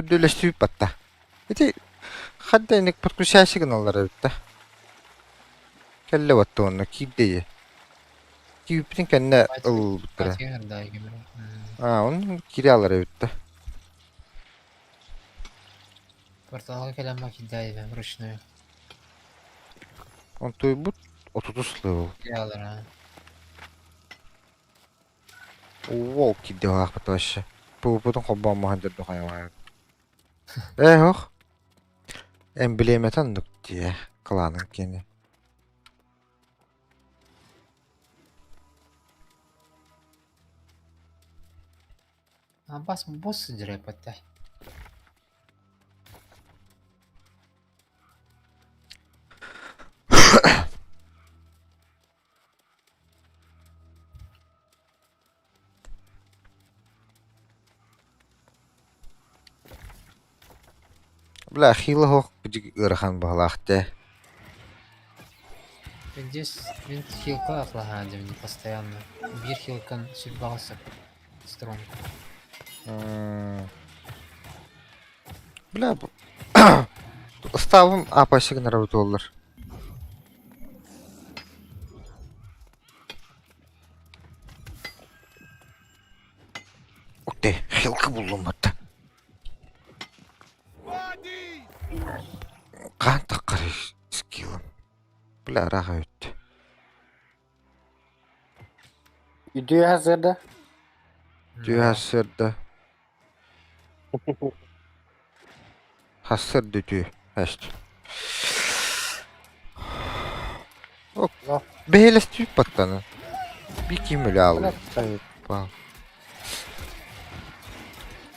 Көрдүүлэстибит батта. Ити ханна инник подключайся гыналлар эбит да. Кэллэ батта уонна киирдэ ийэ. Киирбитин кэннэ ылылбыттара. Аа, онно киирэ алар эбит да. Порталга кэлэн макидаеве вручную. Онтуйбут отутус level. Киирэ Уол киирдэҕэ вообще. Пвпытын холбооммоһон дьордо хайалаан. Ээ ох. Эмблемэтэ оннук дии кланын киэнэ. А бас босс дьирэппэттэ. Бля, хила хоох ыарахан баһылаах дээ. Здесь мин хилка атлаһаа дьэ постоянно. Биир хилкан сүрбэҕэ сөп. Стронг. Бля, ставым апасы гынара бутуоллар. Ух ты, хилка буллум батта. Хаан таххарый скиллым. Бля, ыраах эбит. Үтүө сарсыарда. Үтүө сарсыарда. Сарсыарда үтүө. Эст. Бэһиэлэстибит баттаны. Би ким өлө аалла.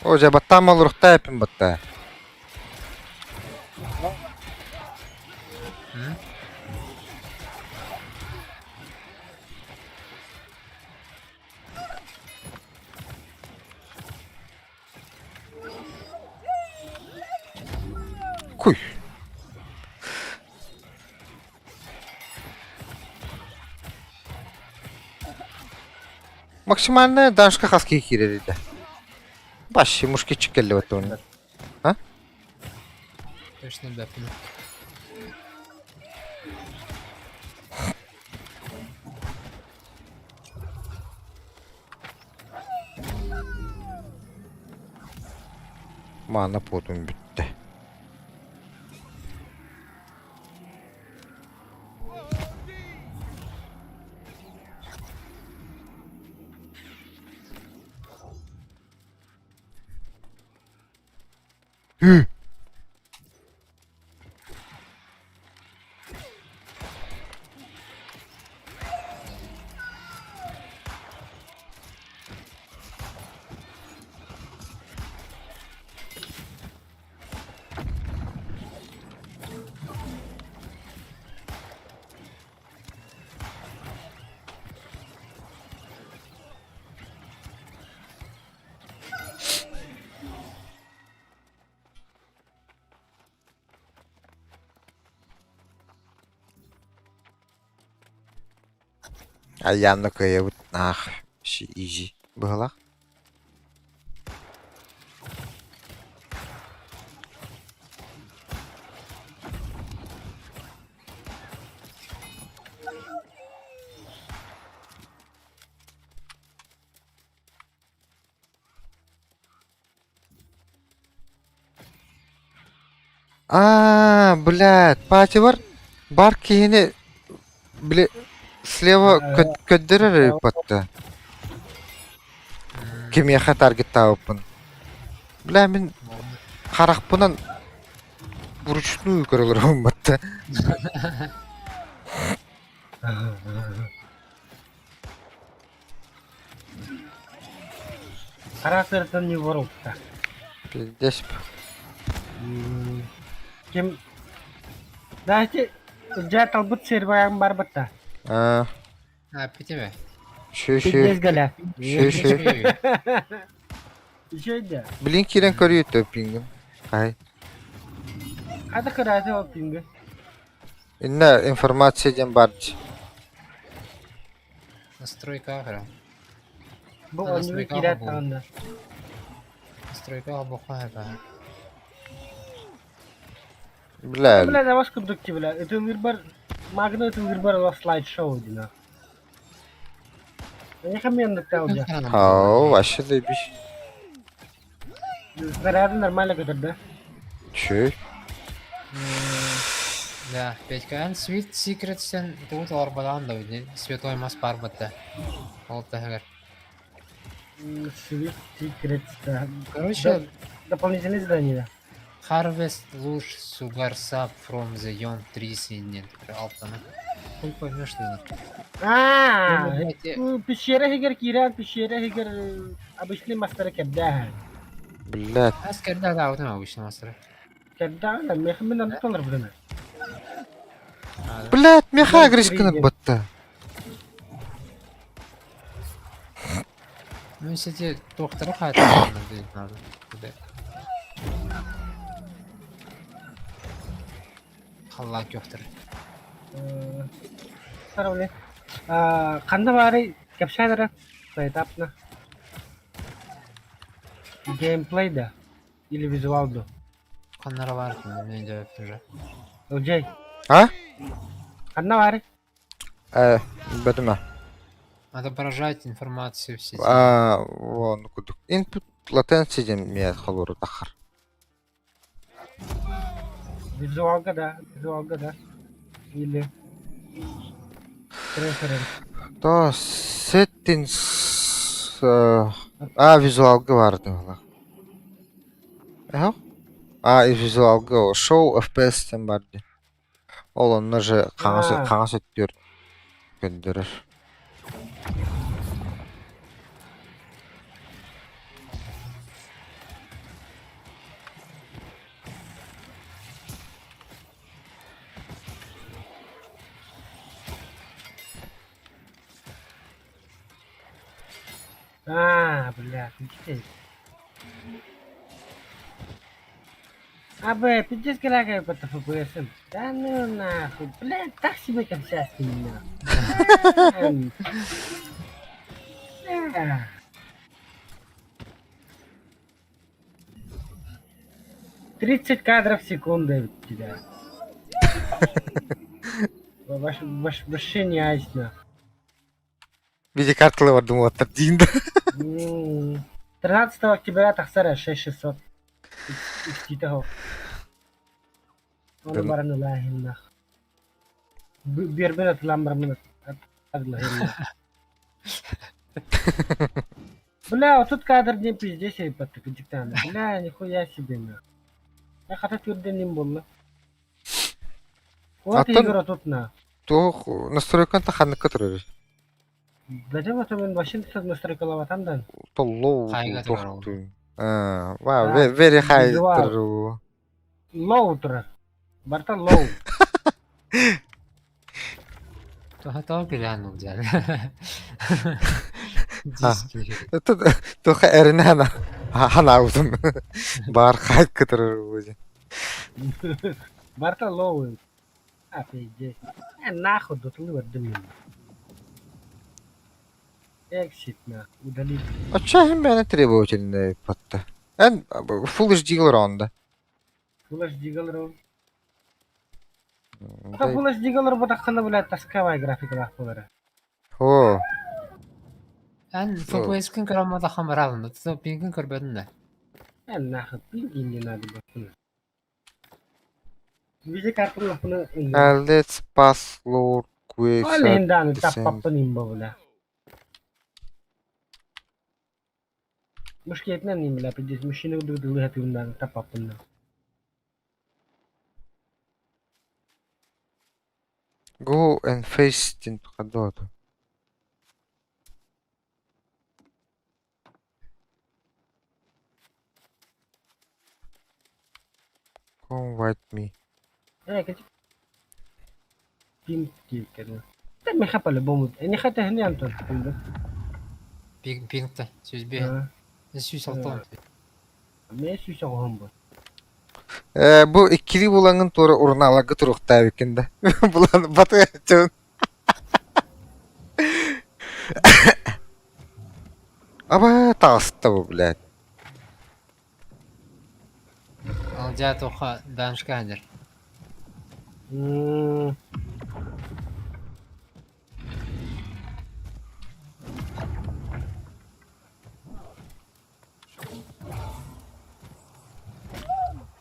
О, дьэ, баттаан олоруохтаа эппин баттаа. Куй. Максимальная дашка хас киһи киирэр этэ. Вообще мушкетчик кэллэ баттабын. А? Точно бэппин. Маана потун бүттэ. Ү! Айаанна кыайабыт наах изи быһалаах. Аа, блядь, паатибар бар киһини били слева көрдөрөр эбиппатта. Кимиэхэ таргеттаабыппын. Бля, мин харахпынан вручную көрөлөрөм батта. Араас ыарытан не воролта. Пиздец. Ким Дайте дьэ талбыт сервайым барбыта. А, А, питеме. Шү Пиздец шү. галя. Шү шү. Үчүгэй Блин киирэн көрүө пингим. Хай. Хата кырааты ол пинги. Инна информация диэн баар. Настройка хара. Бу оннугу Настройка киирээт бу. даҕаны. Настройка бу хаһа. Бля. Бля, давай курдук бля. Ытылыырбар, магна ытылыырбар олох слайд-шоу дина. Эйиэхэ миэнниктэ ылдьа. Ау, вообще заебись. Заряды нормально көтөр да? Чё? Да, Петька, эн Sweet Secrets-тэн тугу толорбатаҕын да святой мас баар батта. Ол таһыгар. Sweet Secrets, да. Короче, Дополнительное задание, да. Harvest Lush Sugar Sap from the Young Trees in Алтана. Хуй поймешь ты. Аа, пещера иһигэр киирэн, пещера иһигэр обычный мастары кэрдээһэ. Блядь. Ас кэрдээ да аутым обычный мастары. Кэрдээҕин да, миэхэ мин онно толорбутум. Блядь, меха гришканы батта. Ну, сити туохтары хаатыҥ надо. Халлаан күөхтэрэ. Ханна баарый кэпсээн эрэ поэтапно. Геймплей да или визуал да? Ханна эрэ баар мен дьэбэппин уже. Ылдьай. А? Ханна баарый? Бэтимэ. Отображать информацию в сети. А, вон кудук. Input latency диэн миэ холууру тахар. Визуалга да, визуалга да. Или preference. То settings а визуалга баар дыһалаах. Эһэ? А визуалга show FPS диэн баар дии. Ол онно же хаҥас А. хаҥас өттүгэр көрдөрөр. А, бля, пиздец. А, б, пиздец, кэлээкэй бата FPS-м. Да ну нахуй, блядь, так себе кэпсээскин нахуй. Бля. 30 кадров в секунду у тебя. Вообще не ясно. Видеокарталыы бардым уолаттар диин да. 13 октября тахсара 6600. XT Ону баран ылааһыннах. Биэрбин атылаан бараммын атылаһыннах. Бля, вот тут кадр не пиздец ебать диктант. Бля, нихуя себе на. Я хата түрден болла. Вот игра тут на. Туох настройкан ханныкка турар. Зачем это мен вообще настройкалаватам да? Толлоу Хайга турар ол. Вау, very high турар. Low турар. Барта low. Тоҕо билээн ылдьар. Туха эринэ ханаабытым. Баар хайка турар буолуо. Барта low. А, пиздец. Э, нахуй, дотулы бардым. Exit на, удалить. Оччо иһин бэйэни требовательный батта. Эн full HD ылар Full HD галар. Full HD галар ботаххана, блядь, тасковая графикалаах буолара. Оо. Эн FPS-кин көрөн бараҕын, пингин көрбөтүн да. Э, нахуй, пинги не надо было. Видеокарту лахпына. Let's pass load quick. Ол иһин дааны таппаппын имба, бля. Мушкетинэн им, бля, пиздец, мужчина курдук дааны таппаппын. Go and face диэн тухадуоту. Come with me. Э, Пинг кииркэрин. Миэхэ по-любому. Эниэхэ тэһини Антон? Пингта, сүүс биэс. 106. Эмиэ 108 бу. Э, бу иккилии булаҥҥын туора урунааларга туруохтаабыккын да. Булан батыаччын. Аба таҕыста бу, блядь. Алдьа туха даншка хадыр.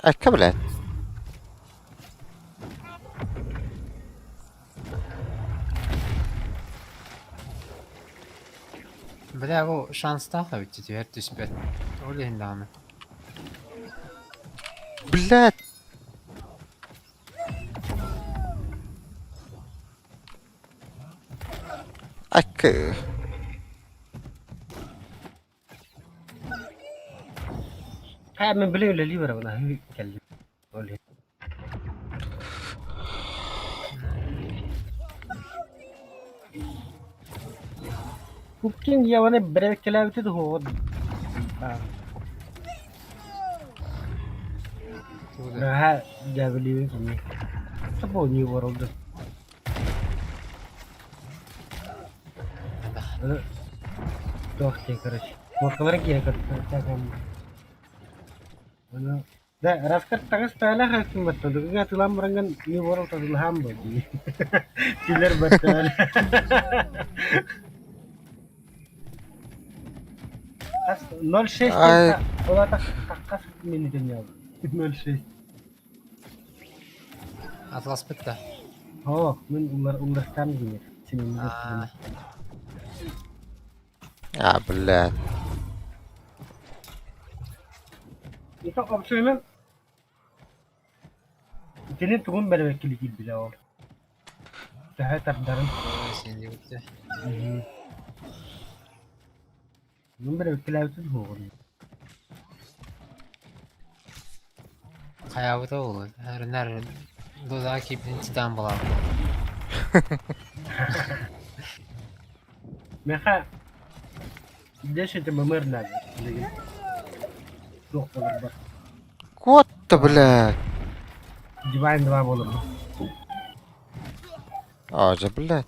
Айка, блядь. Бля, бу шанстаах эбит түһэр түспэт. Ол иһин даҕаны. Блядь. Айка. Хайа мин били үлэлии барабын аһыы кэллим. Ол иһин. Пупкин Еваны бэрэбиккэлээбитэ дуо? Наһаа дьээбэлиибин кини. Сапо New World. Туох диэн короче. Муоккалара киирэ көрдө. Да, раскаттаҕас таалаах эбиккин батта, дугуҥа атыылаан бараҥҥын New World атыылаһаан буо дии. Күлэр баттаан. Хас 0,6 Ай. ол аата хас минутен 0,6. Атыласпыт да. Оо, мин улар уларстаан гинер. Синин Аа, А, блядь. Это обсуйман итини тугун бэрэбэккили киирбитэ ол. Төһө тардарын. син диэбиттэ. Мин бэрэбэккилээбитин суоҕун. Хайаабыта буолуо. Ренар дозаҕа киирбитин титан булаабыт. Миэхэ 10 ММР надо билигин. Суох буоларбар. Кот-то, блядь. Divine 2 буоларбар. А, же, блядь.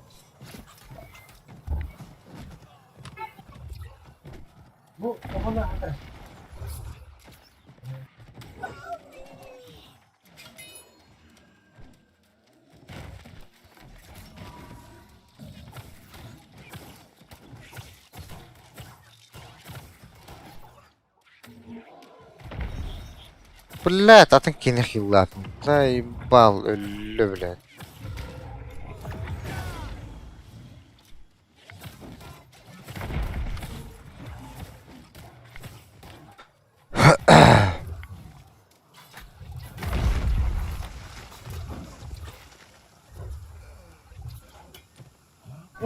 Бу оҕону аата Блядь, атын кини хиллаатын. Заебал, өллө, блядь.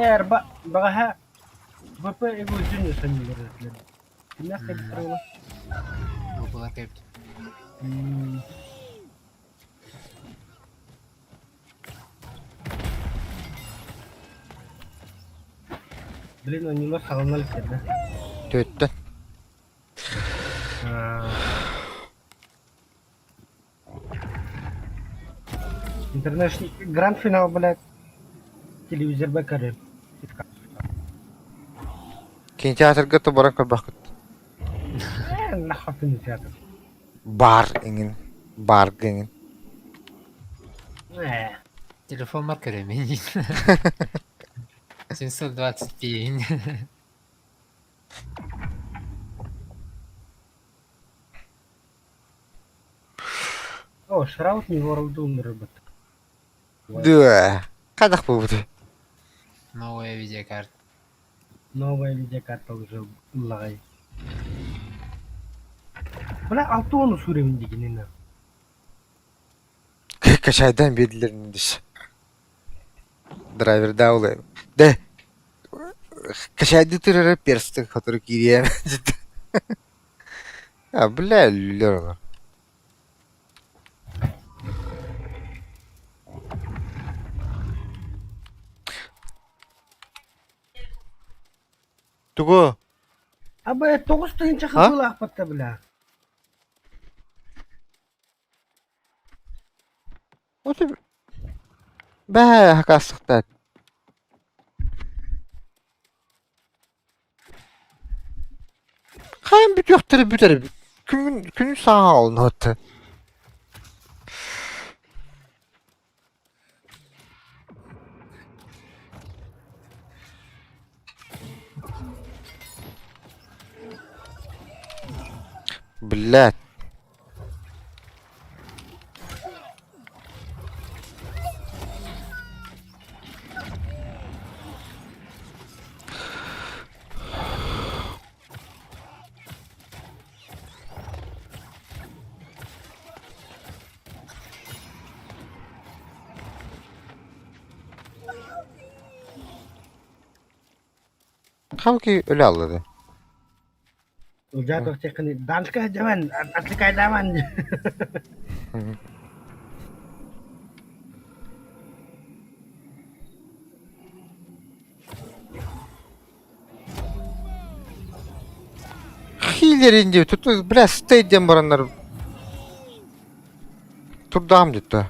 Эр баҕаһа ВП эгозин саныылар этилэр. Кимнээх кэлбиттэр буола? Буолар кэлбит. Блин, оонньуулар саҕалана иликтэр да. Төттө. Интернешнл гранд финал, блядь, телевизорга көрүм. Кинотеатрга то баран көрбөххүт. Э, нахуй кинотеатр. Бар иҥин. Барга иҥин. Э, Телефоммар көрөмүн. 720 О, Shroud New World ыҥырбыт. Да. Хайдах буолбутуй? Новая видеокарта. Новая видеокарта уже ыллаҕай. Бля, 6 уону суурэмин дигинин. Качайдан биэрдилэр дис. Драйверда ол Да. Качайды тырара перстик который кириэн. А, бля, өллөр олор. Тугу? Абы 9 тыһыынча А? хатыылаахпатта бля. Вот Бээ, хакаастыктаат. Хайан бүтүөхтэрэ бүтэр эбит. Күн күн саҥа олнуотта. Блядь. Хавки өлө аллады. Ылдьаа тохтеххини данска дьаван, отвлекайдааман. Хилерин диye tuttu. Бля, стей диэн бараннар турдаам дьүттэ.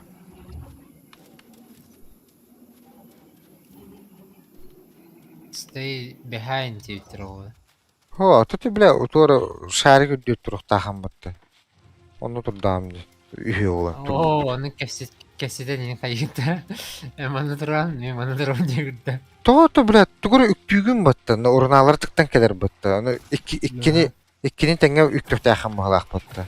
Stay behind диэбиттэр оҕо. Һоо, тути бля утуора шарик үрдүөр туруктаахан батта. Онно турдаам дии. Үһү оҕолор Оо, ону кэпсэт кэпсэтэн иһин хайыыта. Эн манна тураҕын, мин манна турабын диэбиттэр. Тоҕо то бля тугу эрэ үктүүгүн батта, но урунаалары тыктан кэлэр батта. Ону икки иккини иккини тэҥҥэ үктүөхтээххин быһалаах батта.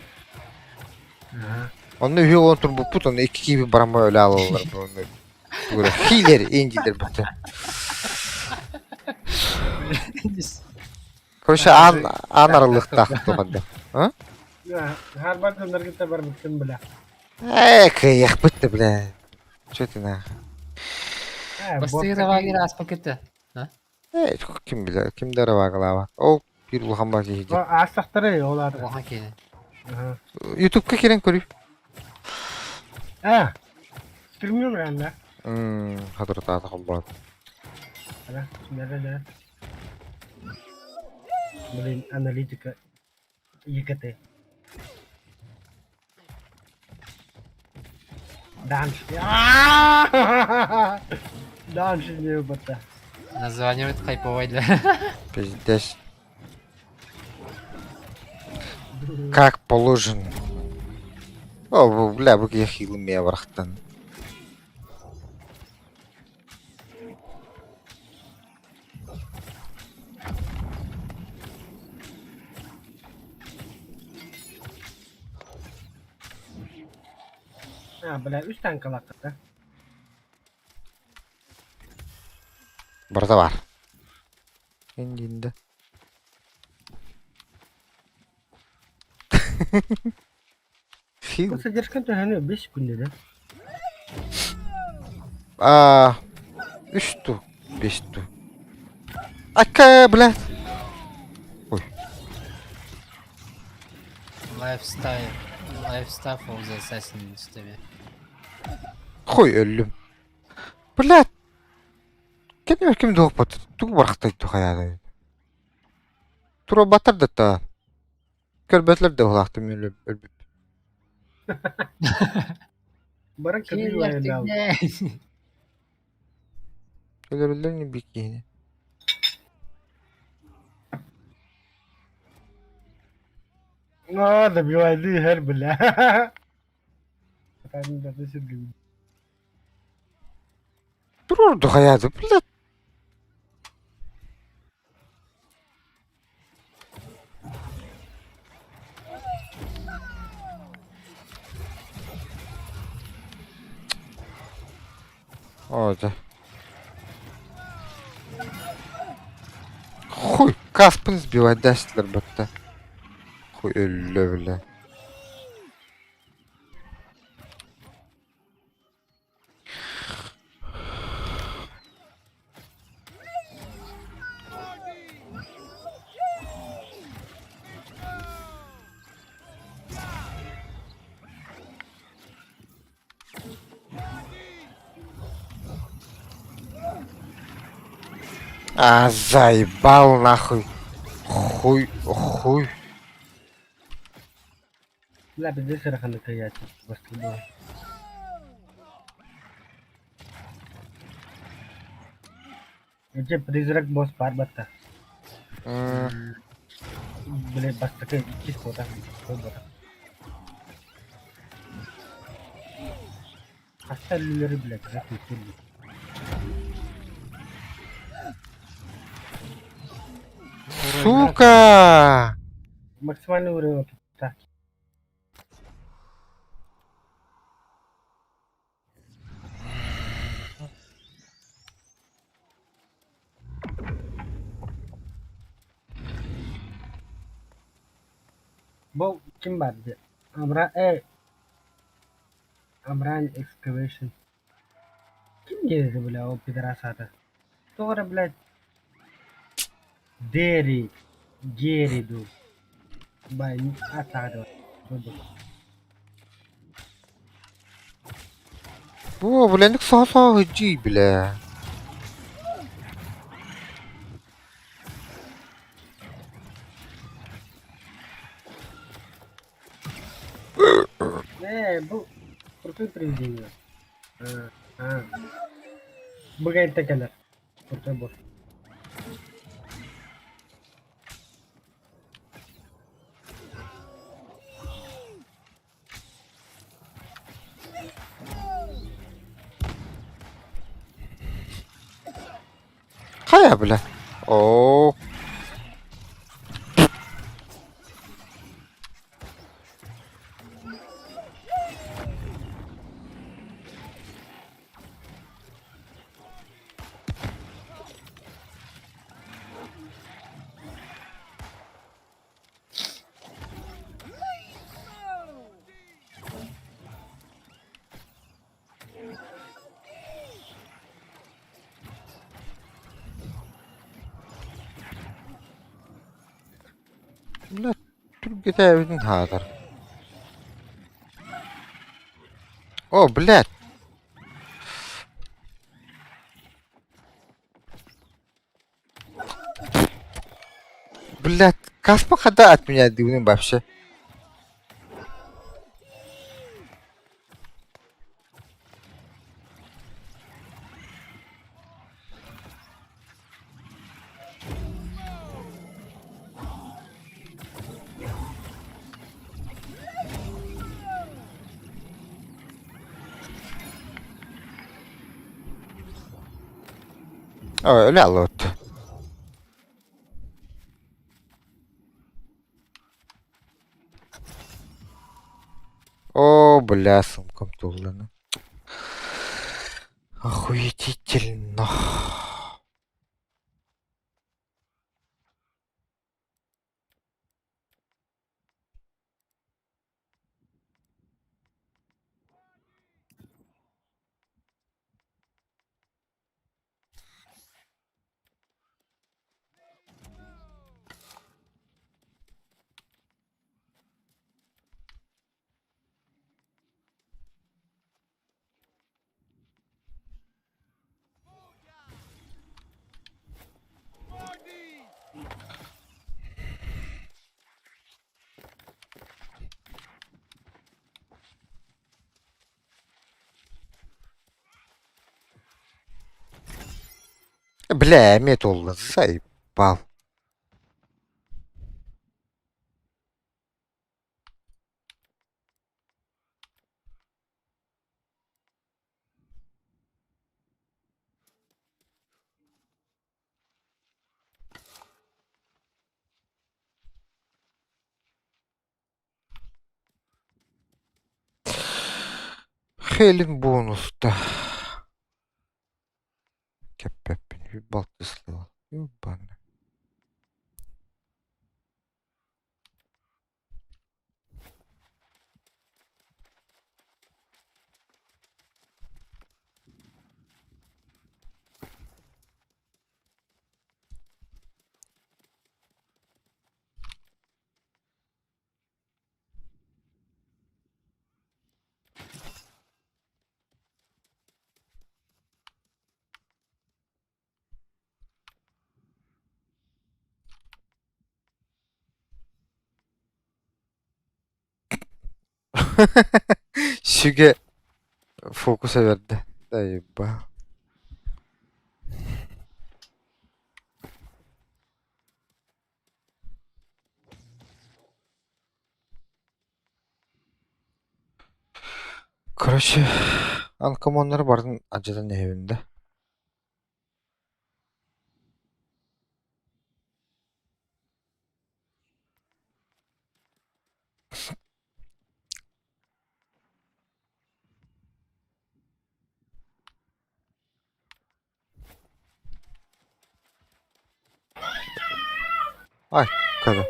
Онно үһү оҕолон турбуппут, онно икки киһи бараммай өлө аалаллар. Онно тугу эрэ хилер индилер батта. Короче, аан аан арыллыахтаах туоханда. А? Харбар дьонноргутта барбыттын бля. Ээ, кыайыахпыт да, бля. Чё ты нах? Бастыгы табаагыр ааспаккыта. Ээ, ким билэр, ким да арабаагалаабат. Ол биир улахан бар киһи дии. Аастахтара ол аата. Улахан киһи. Ютубка киирэн көрүй. А, стримнем реально. Хатырытаата холбоот. Да, да, да. Блин, аналитика ЕКТ. Дальше. Дальше не батта. Название хайповое для. Пиздец. Как положено. О, бля, бу киһи хилым барахтан. А, бля, үс танкалаахха. Барыта баар. Иннинде. Фил. Бу содержкан төһөнү 5 күндэ да? А, үс ту, бес ту. Ака, блядь. Ой. Lifestyle. Lifestyle of the Assassin тебе. Хуй өллүм. Блядь. Ким ким дуохпат. Тугу барахтай тухайаады. Тура батар да та. Көрбөтүлэр да уһулаахтым өлбүт. Баран кыргый айаннаабыт. Өлөрүллэр ини биир киһини. Аа, добивайды иһэр бля. Туруорду хайааты, блядь. Оо дьэ. Хуй, каспын сбивать дэстилэр батта. Хуй өллө бля. А, заебал нахуй. Хуй, хуй. Бля, пиздец ыараханнык кыайааччы баскетбол. Ити призрак босс баар батта. Бля, бастакы иккис буолбатах, буолбатах. Хаста өлүүлэри блядь, күүттүр Сука! Максимальный уровень. Так. Бу ким барды? Амра Амран Excavation. Ким диэри бля ол пидорас аата? Тоҕо эрэ блядь Дери Гери дуу Бай ааттаах О, блин, саа-саа дии, бля. Ээ, бу крутой привидение. А, а. Быгайта кэлэр. Крутой босс. Хайа, бля. Оо. Бля, түргэтээбитин хаатар. О, блядь! Блядь, Каспа когда от меня дивным вообще? Өлө аллыбыт. О, бля, сумкам туллана. Охуетительно. Бля, эмиэ тулла. Заебал. Хелин бонуста. Кэппэппин балты слыл. Ёбаный. Сүгэ фокус эбэрдэ. Заебал. Короче, анкомоннары барын адьатан иһэбин да. Ай, көрө.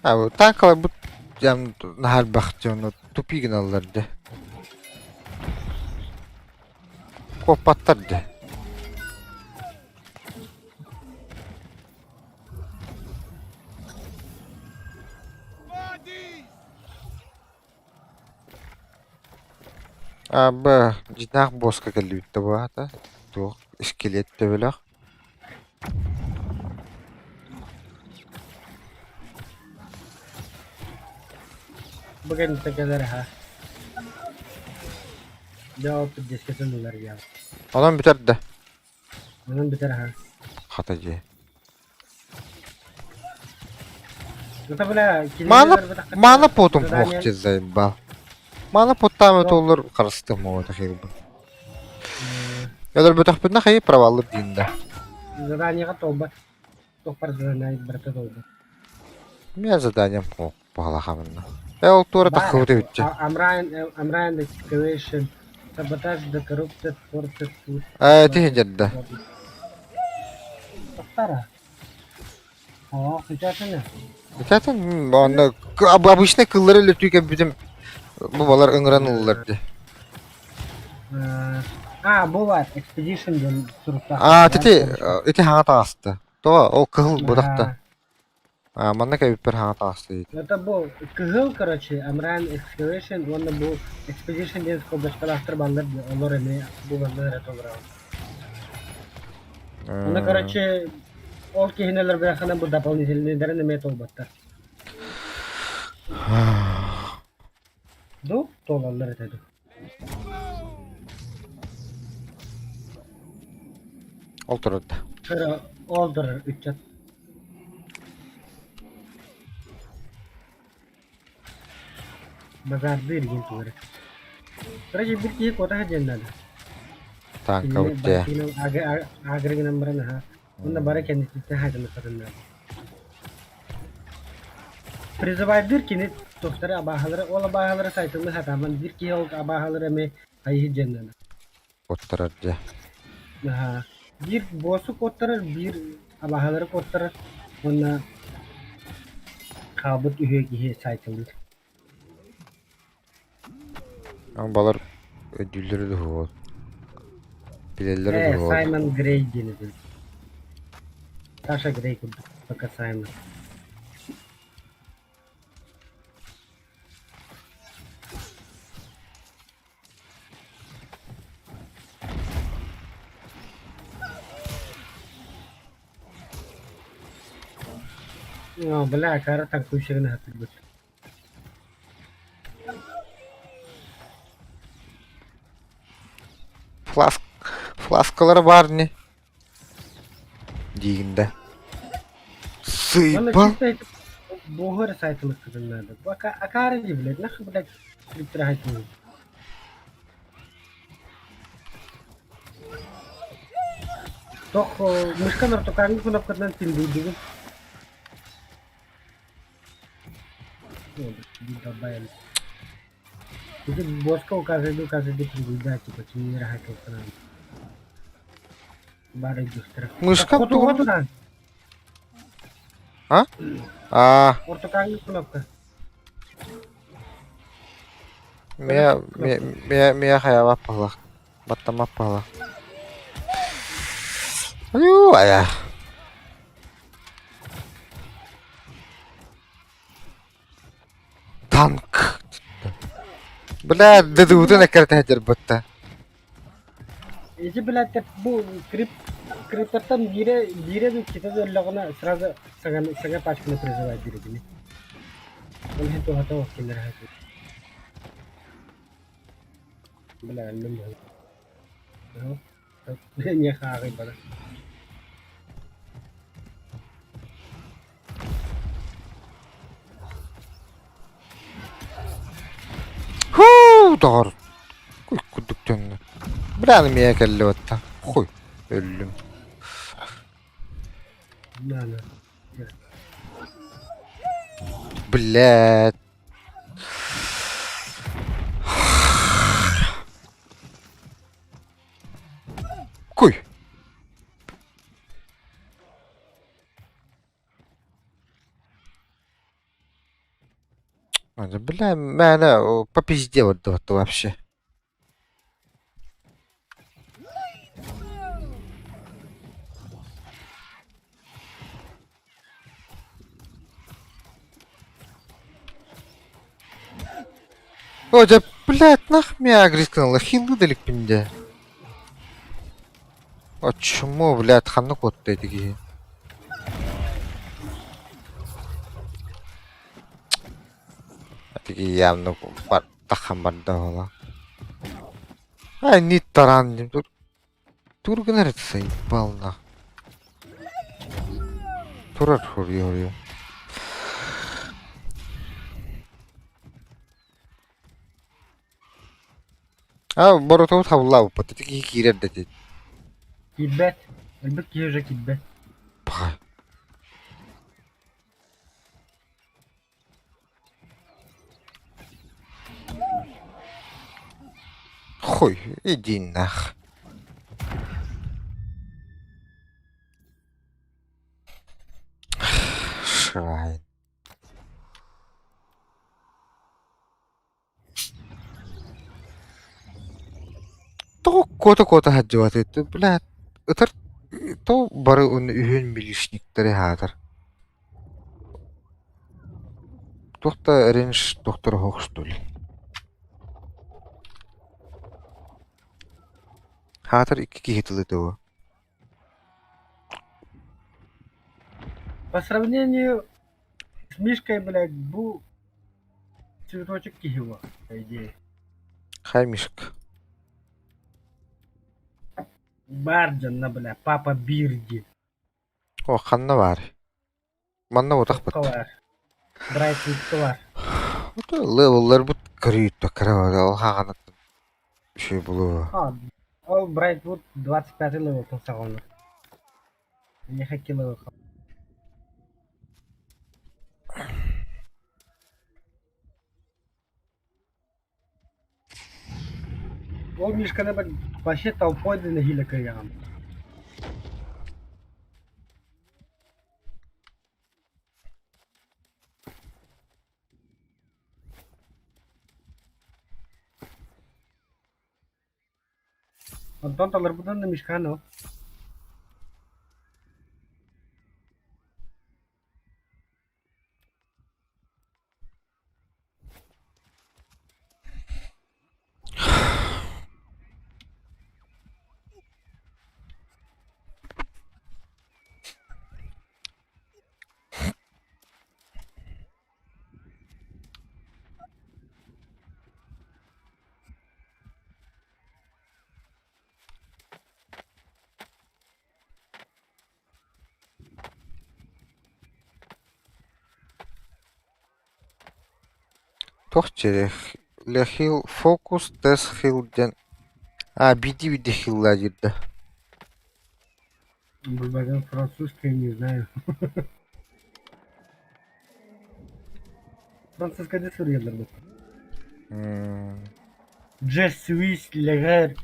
А танкаларбыт дьон наһаа элбэх дьону тупи гыналлар дьэ. Куоппаттар дьэ. Аба дьиҥнээх буоска кэллибит да бу аата туох скелет төбөлөөх. Бу кэнниттэн кэлэр аһа. Дьэ ол дискэтин ылар диэн. Онон бүтэр да? Онон бүтэр аһа. Хата дьиэ. Это бля, Мана мана потом плохте заебал. Мана поттаама толлор харыстым оҕото хилбын. Өлөрбөтөхпүнэ хайы проваллыр диин да. Заданиеға толбат. Тохпар задание барыта толбат. Мен заданием о пагалахамынна. Э ол туора таххыбыт эбитче. Амрайн Амрайн excavation саботаж the corrupted forces food. Э тиһин дьэрдэ. Тохтара. О, сейчас Zaten онно обычный кыллары өлөртүү кэлбитим бу балар ыҥыран ыллар дии. А, бу бар, Expedition диэн суруктаах. А, ити ити хаҥа таҕыста. Тоҕо ол кыһыл бырахта. А, манна кэбиппэр хаҥа таҕыста диит. Это бу кыһыл, короче, Амран Excavation уонна бу Expedition диэн скобочкалаахтар баллар олор эмиэ бу манна эрэ толорабын. Уонна, короче, ол киһинэлэр быахана бу дополнительныйдарын эмиэ толбаттар. Ду, туолаллар этэ ду. Ол турарда. Кыра ол турар ыччат. Базардыыр диэн тугу Короче, бир киһи куотаһа диэн наада. Танка бутте. Агры гынан баран аха. Уонна бары кэнниттэн хаатымыттарын наада. Призывайдыыр кини туохтары абааһылары, ол абааһылары сайтылыы сатааман биир киһи ол абааһылары эмиэ хайыһы диэн наада. Куоттарар дьэ. Аха. Биир боссу куоттарар, биир абааһылары куоттарар уонна хаалбыт үһүө киһи сайтылыыр. Балар өйдүүллэрэ да суох. Билэллэрэ да Ээ, суох. Саймон Грей диэн этим. Саша Грей курдук, пока Саймон. Оо, бля, акаары танкующигын аһатырбыт. Фласк фласкалара баар ини диигин да. Уонна Сыыппал. чисто ити буоһу эрэ сайтылыккытын наада. Бу акаары дии, блядь, нахуй, блядь, скриптера хайтылыыр. Тох мышкан ортокааҥҥы кнопкатынан тиндийдигин. Ити боска указывай, указывай, да, типа, кинилэр хайтылыккынан. Баар өйдүөхтэрэ. Мышкам Хотуга тугун? туран. А? А, Ортокааҥҥы кнопка. мия мия мия мия хайаабат баһылах. Баттаммат баһылах. Айуу, айа. Танк. Бля, ДДУ-тун эккирэтэ сылдьарбытта. Ити блядь, бу крип криптаттан биирэ биирэ иккитэ да өллөҕүнэ сразу саҥа саҥа пачканы призывать диир итини. Ол иһин туһата суох кинилэр хатыы. Бля, өллүм быһыы. Миэхэ ааҕыйбата. Һуу, доҕор! Куй курдук төннө. Бля, миэхэ кэллэ батта. Хуй, өллүм. На, на. Блядь. Куй. Бля, мээнэ по пизде вот вообще. О, дьэ, блядь, нах меня агрискнула, хилы далекпин дэ. О, чмо, блядь, ханнык уоттай киһи. Тиги явно таххан барда ола. Ай, не таран, Тургунар это заебал нах. Турар хоруйа. А, боротубут хабыллаабыппыт, ити киһи киирэр да этит. Киирбэт. Өлбүт киһи уже киирбэт. Паҕа. Хуй, иди нах. Шрайн. Тоҕо куота-куота сылдьыбатый, блядь, ытар тоҕо бары уонна үһүөн милишниктэри аһаатар. Туох да ренж доктора суох что ли? Аһаатар икки киһи тылы дуо? По сравнению с Мишкой, блядь, бу цветочек киһи буо, по идее. Хай Мишка. Баар дьонно, бля, папа Бирди. О, ханна баар? Манна утахпыт. Баар. Брайтвудка баар. Левелларбыт көрүүттэ кыра ол хаҕанаттан үчүгэй буолуо. А, ол Брайтвуд 25 левелтан саҕаланар. Миэхэ икки левел Ол Мишканы вообще толпой да нэһиилэ кыайаҕын. Онтон таларбытын да Мишканы ол. Туох дьиэ Лехил Фокус Тесс Хилл диэн аа биирдии-биирдии хиллаа диир да Бульбаган французский не знаю. Французская суруйаллар бу. Je suis le guerre.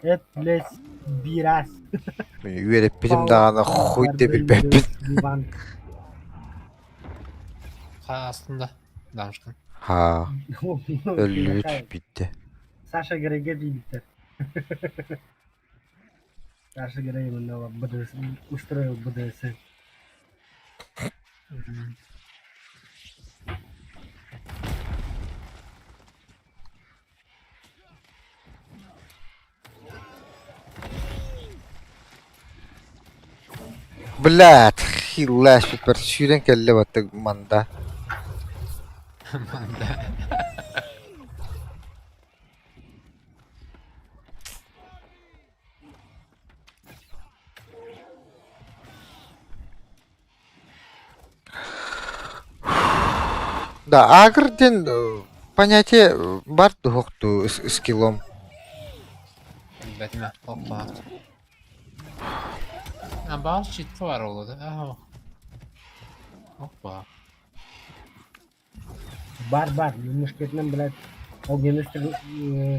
Et les biras. Үөрэппитим даҕаны хуй да билбэппин. Астында данышкан. Haa, өллүбүт бүттэ. Саша Грейге диибиттэр. Саша Грей именно БДС, устроил БДСМ. Блядь, хилласпыппар сүүрэн кэллэ баттык манда. Манда. Да, агр диэн понятие бар дуһуктуу скиллом. Билбэтим ээ, оппаат. А баар щитка бар ол да. Аха. Опа. Бар бар, мушкетынан, блядь, огненный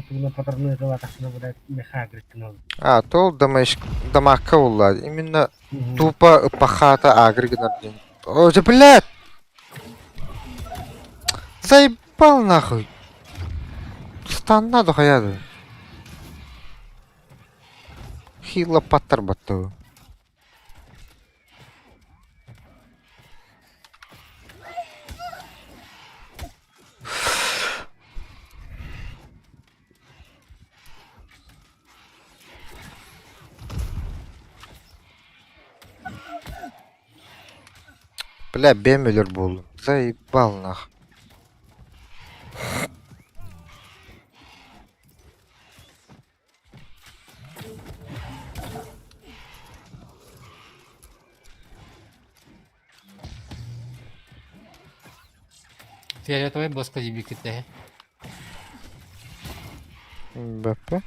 тугунан патронун ыталаатахпына, блядь, меха агрыттын ол. А, то дамаш дамакка булла. Именно тупо пахата агры гынар диэн. О, да, блядь! Заебал нахуй! Станна да хайады. Хила паттар баттыбы. Бля, бэм өлөр буоллум. Заебал нах. Фиолетовай боска дибикитэ. БП.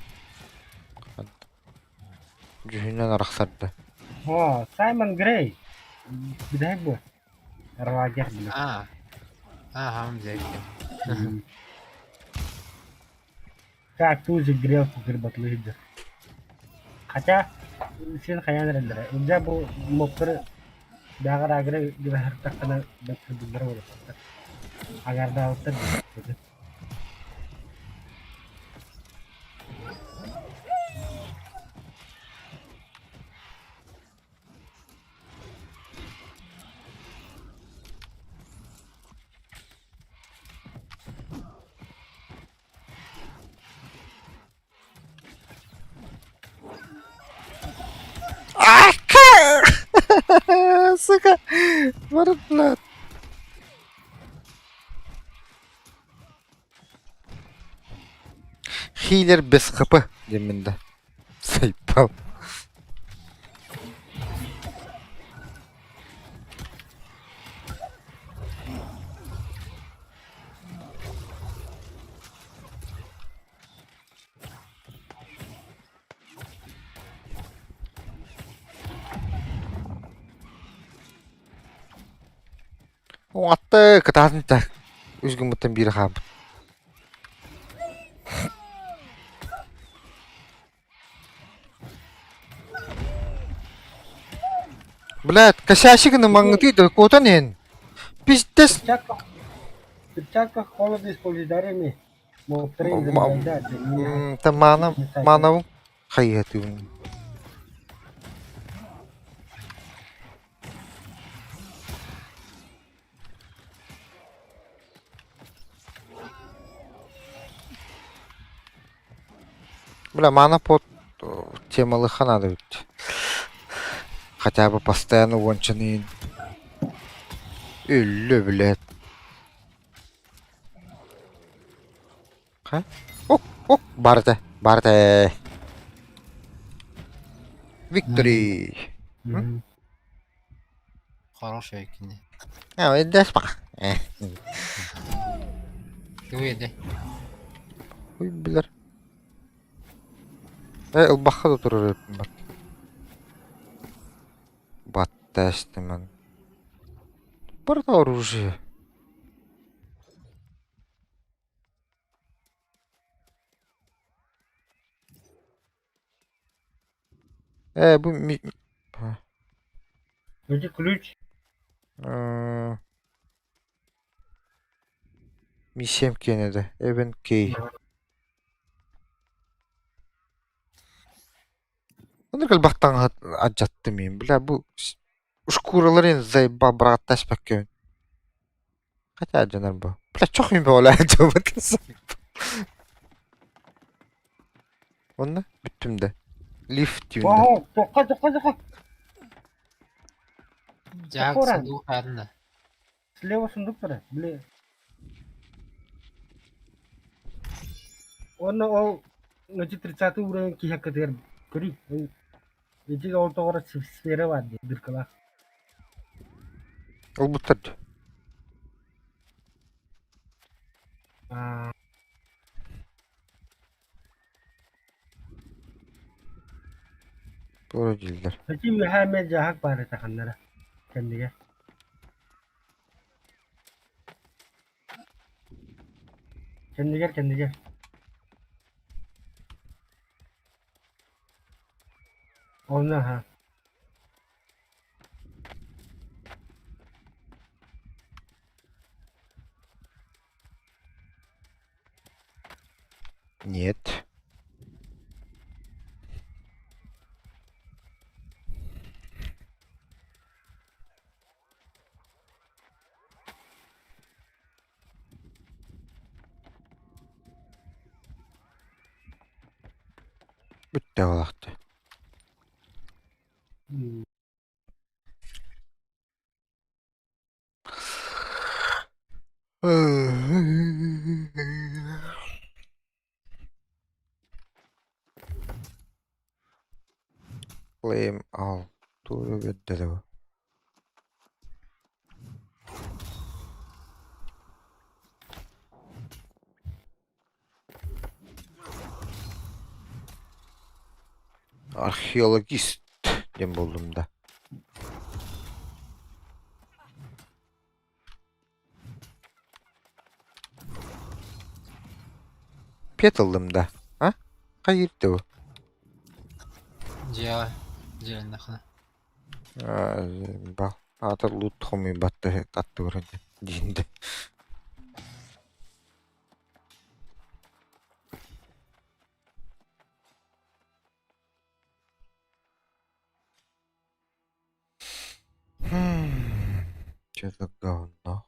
Дьүһүнэн арахсарда. О, Саймон Грей. Билэһик буо. Лагерь, блядь. А. Ага, взяли. Как тузик грелку гырбатлыйдыр. Хотя син хайаан эрэллэрэ. Ылдьаа бу моптору бэҕэр агры гынаһыртаххына бэттэрбиллэрэ буолуохтар. Агардаабыттар диэхтэрэ. Ака! Сука! Барыт, блядь. Хилер без хп диэммин да. Сайпал. Уҥатты кытаатын да үс гыммыттан биирэ хаалбыт. Блядь, косящий гына маҥнытыы да куотан иһин. Пиздец. В перчатках холода используй Маана маанабын хайыһатыыбын. Бля, мана под темалыха надо ведь. Хотя бы постоянно уончаны Өллө, блядь. Ха? Ок, ок, барды, барды. Victory. Хорошая кини. А, дэс па. Тугуй этэ? Ой, билэр. Э, ылбахха да турар эбиппин бар. Баттаастыман. Барыта оружие. Ээ, бу ми... Где ключ? Миссиям киэнэ Эвен Кей. Оннук элбэх таҥаһы алдьаттым мин. Бля, бу шкураларын заебал быраҕаттаспаккабын. Хотя алдьанар бу. Бля, чох мин бөҕөлөөн дьоммут. Онно бүттүм да. Лифт түүндэ. О, тоққа, тоққа, тоққа. Дьаак Аккурат. сундук хаадына. Слева сундук турар, били. Уонна ол значит 30 уровень киһиэхэ көрүй. Ити ол тоҕо сфера баар дии, дыркалаах. Ылбыттар дии. Туора дииллэр. Ити үөһээ эмиэ дьааһык баар этэ ханна эрэ кэннигэр. Кэннигэр кэннигэр. Онно аһа. Нет. Бүттэ буолаахтыы. Claim all. Тугу биэрдэ бу? Археологист диэн буоллум да. Пет ыллым да, а? Хайыыр да бу? Дьиэҕэ дьиэлэннэххинэ. Бал аата лут хомуйбат аттыбар диин да. Что-то говно.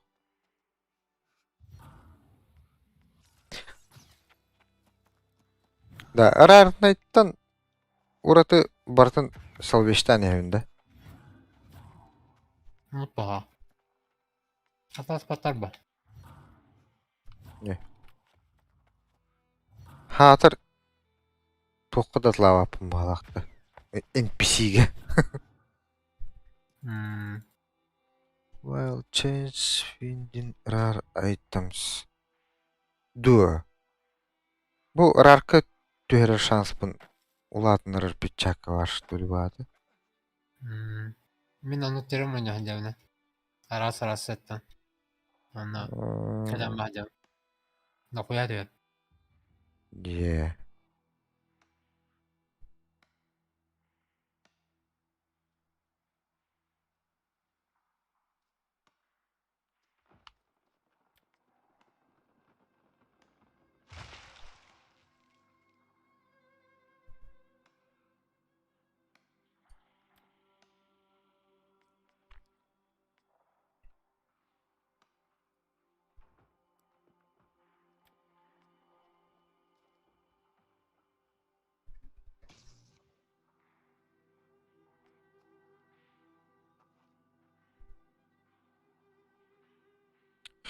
Да, Рарнайтан ураты барытын салвештаан иһэбин да. Мутпаха. Атаспаттар ба. Не. Хаатар туохха да атлаабаппын баҕалаахта. NPC-гэ. While change finding rare items. Дуо. Бу рарка түһэрэр шанспын улаатыннарар печатка баар что ли бааты? Мин ону терем ойнаһын дьэбинэ. Араас араас сеттан. Онно кэлэн баһдьам. Дохуя түһэр. Yeah.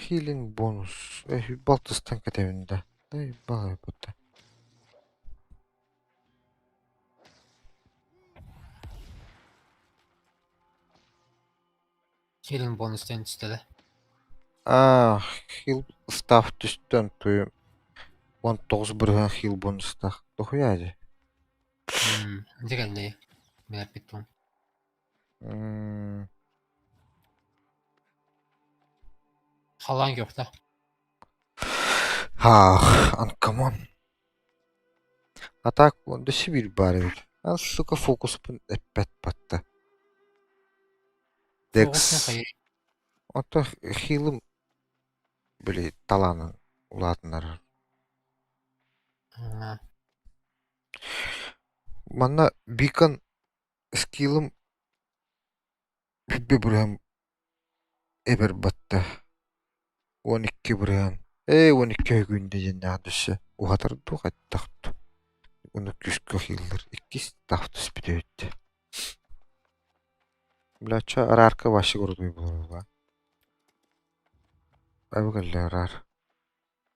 Healing bonus. Балтыстан кэтэбин да. Балай бутта. Healing bonus диэн түстэ Аа, хил staff түстэн туйум. 19 бырыһыан хил бонустаах. Дохуя дии. Дьэ кэллэй. Билэппит Халаан көхтө. Ах, uncommon. А так, онда Сибирь баар эбит. А, сука, фокуспун эппэт батта. Фокус Dex. Ото хилым били талаанын улаатыннарар. Манна Beacon скиллым 1 бырыһыан эбэр батта. 12 бырыһыан. Ээ, 12 өгүндэ диэн дөссө уһатар дуу хайдах дуу. Уну күүскэ хиллэр. Иккис таах түспүт эбит. Бля, чё араарка вообще крутой буолла. Абыгалле араар.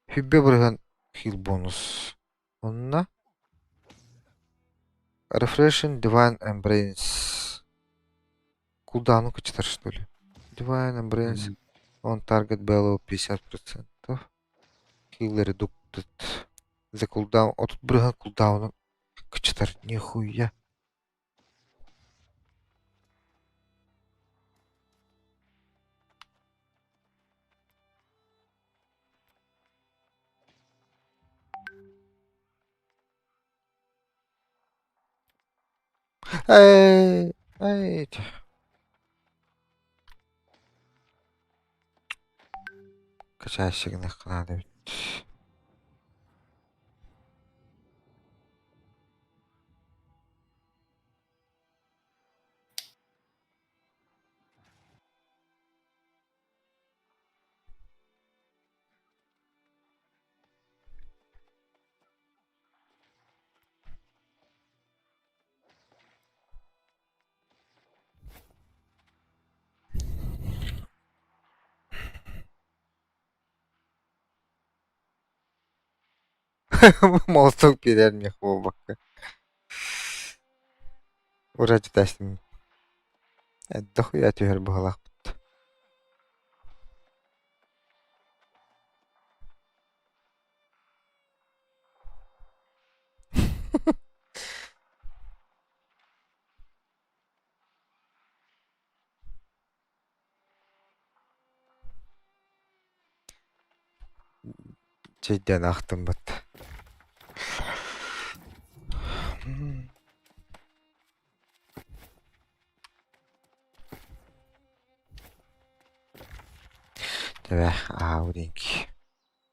100 бырыһыан хил бонус. Онно Refreshing Divine Embrace. Кулдауну кычтар, что ли? Divine Embrace on target below 50%. Heal reduced. The cooldown. 30 бырыһыан кулдаунун кычтар. Нихуя. Эй, эй. Качающий гыныахха наада эбит. Молоток биэрэр миэхэ буолбакка. Вроде тэстим. Дохуя түһэр быһалаахпыт. Чэйдээн аахтыммыт. Тэбэ аау диэҥки.